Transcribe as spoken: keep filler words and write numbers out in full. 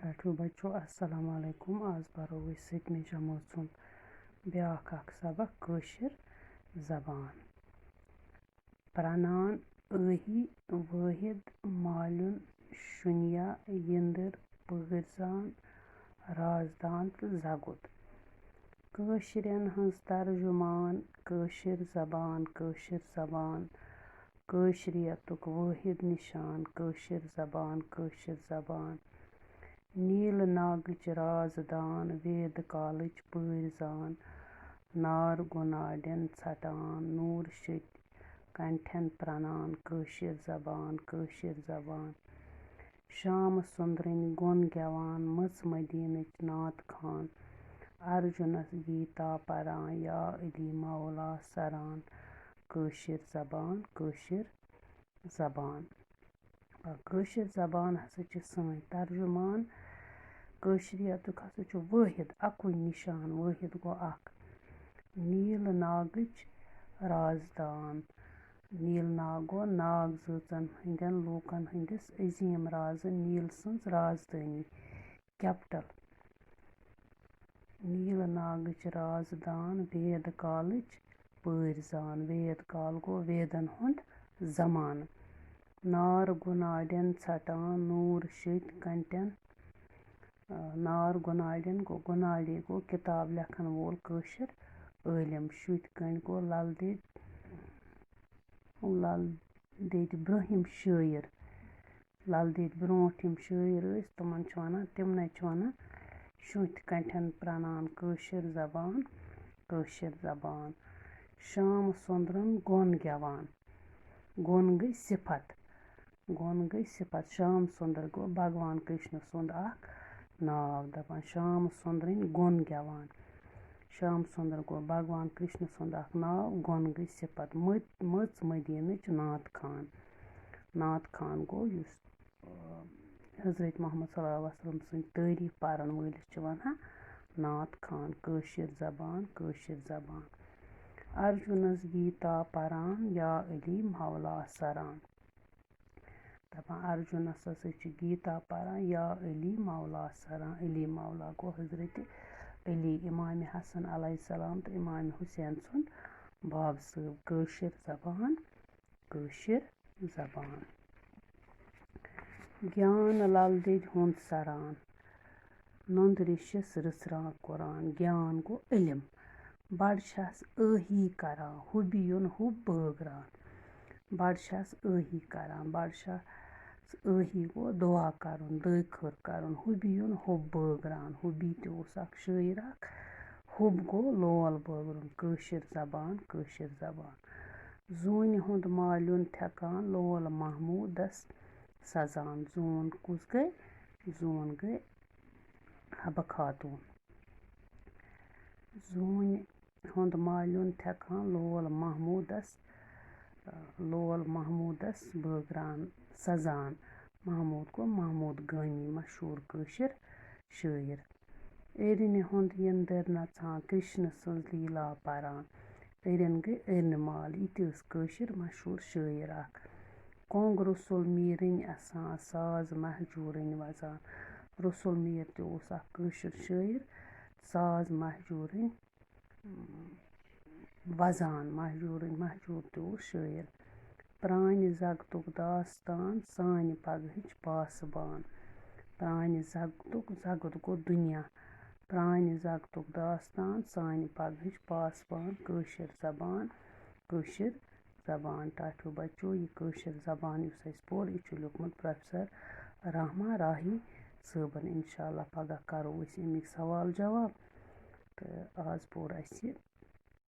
ٹاٹھیو بچو، السلام علیکم۔ آز پرو أسۍ سٔتمہِ جمٲژ ہُنٛد بیٛاکھ اکھ سبق، کٲشِر زبان۔ پرنان، ٲہی، وٲحد، مالیُن، شُنیا، یِندٕر، پٲرۍ زان، رازدان تہٕ زگُت۔ کٲشرٮ۪ن ہٕنٛز ترجمان، کٲشِر زبان، کٲشِر زبان۔ کٲشریتُک وٲحد نِشان، کٲشِر زبان، کٲشِر زبان۔ نیٖل ناگٕچ رازدان، وید کالٕچ پٲرۍ زان۔ نار گُناڈٮ۪ن ژھٹان، نوٗر شٔتۍ کنٹھٮ۪ن پرنان۔ کٲشِر زبان، کٲشِر زبان۔ شام سُندرٕنۍ گۄن گٮ۪وان، مٔژ مدیٖنٕچ نعت خوان۔ ارجُنس گیٖتا پران، یا علی مولا سران۔ کٲشِر زبان، کٲشِر زبان۔ آ، کٲشِر زبان ہسا چھِ سٲنۍ ترجمان۔ کٲشریتُک ہسا چھُ وٲحد اَکُے نِشان، وٲحد گوٚو اکھ۔ نیٖل ناگٕچ رازدان۔ نیٖل ناگ گوٚو ناگ زٲژن ہٕنٛدٮ۪ن لوٗکن ہٕنٛدِس عظیٖم رازٕ نیٖل سٕنٛز رازدٲنی، capital۔ نیٖل ناگٕچ رازدان، وید کالٕچ پٲرۍ زان۔ وید کال گوٚو ویدن ہُنٛد زمانہٕ۔ نار گُناڈٮ۪ن ژھٹان، نوٗر شٔتۍ کنٹٮ۪ن۔ آ، نار گُناڈٮ۪ن گوٚو، گُناڈی گوٚو کِتاب لیکھن وول کٲشِر عٲلِم۔ شُتۍ کنٹۍ گوٚو لل دٮ۪د، لل دٮ۪دِ برٛونٛہِم شٲعر۔ لل دٮ۪دِ برٛونٛٹھ یِم شٲعر ٲسۍ، تِمن چھِ وَنان، تِمنٕے چھِ وَنان شُتۍ کنٹھٮ۪ن پرنان۔ کٲشِر زبان، کٲشِر زبان۔ شام سُندرن گۄن گٮ۪وان۔ گۄن گٔے صفت۔ گۄن گٔے صفت۔ شام سُندر گوٚو بھگوان کرشن سُنٛد اکھ ناو۔ دَپان، شام سُندرٕنۍ گۄن گٮ۪وان۔ شام سُندر گوٚو بھگوان کرشن سُنٛد اکھ ناو۔ گۄن گٔے صفت۔ مٔت-، مٔژ مدیٖنٕچ نعت خوان۔ نعت خوان گوٚو یُس، آ، حضرت محمد صلی اللہ علیہ وسلم سٕنٛدۍ تعریٖف پَرَن وٲلِس چھِ وَنان نعت خوان۔ کٲشِر زبان، کٲشِر زبان۔ ارجُنس گیٖتا پَران، یا علی مولا سران۔ دَپان، ارجُنس ہسا چھِ گیٖتا پَران، یا علی مولا سران۔ علی مولا گوٚو حضرت علی، امام حسن علیہ السلام تہٕ امام حسین سُنٛد باب صٲب۔ کٲشِر زبان، کٲشِر زبان۔ گیان لل دٮ۪دِ ہُنٛد سران، نُنٛد ریشس رٕژران قرآن۔ گیان گوٚو علم۔ بڑٕ چھَس ٲہی کران، ہُبہِ یُن ہُب بٲگراوان۔ بڑٕ چھَس ٲہی کران، بڑٕ چھَس ٲہی گوٚو دُعا کرُن، دٲے خٲر کرُن۔ ہُبہِ یُن ہُب بٲگراوان۔ ہُبی تہِ اوس اکھ شٲعر اکھ۔ ہُب گوٚو لول بٲگرُن۔ کٲشِر زبان، کٲشِر زبان۔ زوٗنہِ ہُنٛد مالیُن تھٮ۪کان، لول محموٗدس سزان۔ زوٗن کُس گٔے؟ زوٗن گٔے حبہٕ خاتوٗن۔ زوٗنہِ ہُنٛد مالیُن تھٮ۪کان، لول محموٗدس، لول محموٗدس بٲگران سزان۔ محموٗد گوٚو محموٗد گٲمی، مشہوٗر کٲشِر شٲعر۔ ارنہِ ہُنٛد یِندٕر نژان، کرشن سٕنٛز لیٖلا پران۔ ارن گٔے ارنہِ مال، یہِ تہِ ٲس کٲشِر مشہوٗر شٲعر اکھ۔ کۄنٛگ رسول میٖرٕنۍ اَسان، ساز مہجوٗرٕنۍ وزان۔ رسول میٖر تہِ اوس اکھ کٲشُر شٲعر، ساز مہجوٗرٕنۍ وزان۔ مہجوٗرٕنۍ، مہجوٗر تہِ اوس شٲعر۔ پرٛانہِ زگتُک داستان، سانہِ پگہٕچ پاسبان۔ پرٛانہِ زگتُک، زگُت گوٚو دُنیا۔ پرٛانہِ زگتُک داستان، سانہِ پگہٕچ پاسبان۔ کٲشِر زبان، کٲشِر زبان۔ ٹاٹھیو بچو، یہِ کٲشِر زبان یُس اَسہِ پوٚر، یہِ چھُ لیوٗکھمُت پروفیسر رحمان راہی صٲبن۔ انشاءاللہ پگاہ کرو أسۍ اَمِکۍ سوال جواب۔ تہٕ آز پوٚر اَسہِ